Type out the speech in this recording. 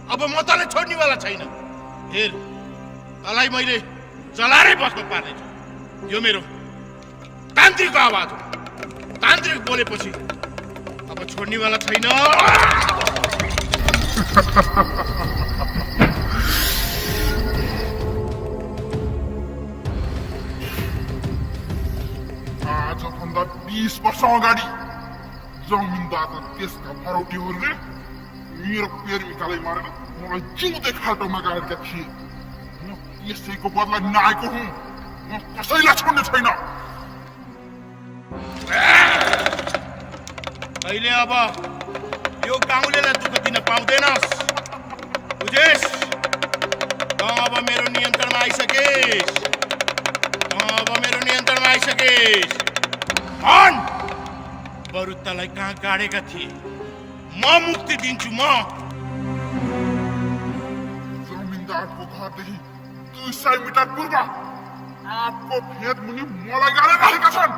अब म तँलाई छोड्नेवाला छैन। हेर, तँलाई मैले चलारै बस्न पार्नेछु। यो मेरो तान्त्रिकको आवाज हो। तान्त्रिक बोलेपछि अब छोड्नेवाला छैन। आजभन्दा 20 वर्ष अगाडि जमिनदार र त्यसका भरौटीहरूले मेरो प्रेमिकालाई मारेर मलाई जिउँदै खाल्टोमा गाडेका थिए। म यसैको बदला नआएको हुँ। म कसैलाई छोड्ने छैन। अहिले अब यो गाउँलेलाई दुःख दिन पाउँदैनस्, बुझेस्? त अब मेरो नियन्त्रणमा आइसकेस्। भन, बरु तँलाई कहाँ गाडेका थिए, म मुक्ति दिन्छु। म जमिनदारको घरदेखि 200 मिटर पूर्व आठको फेद मुनि मलाई गाडेर राखेका छन्।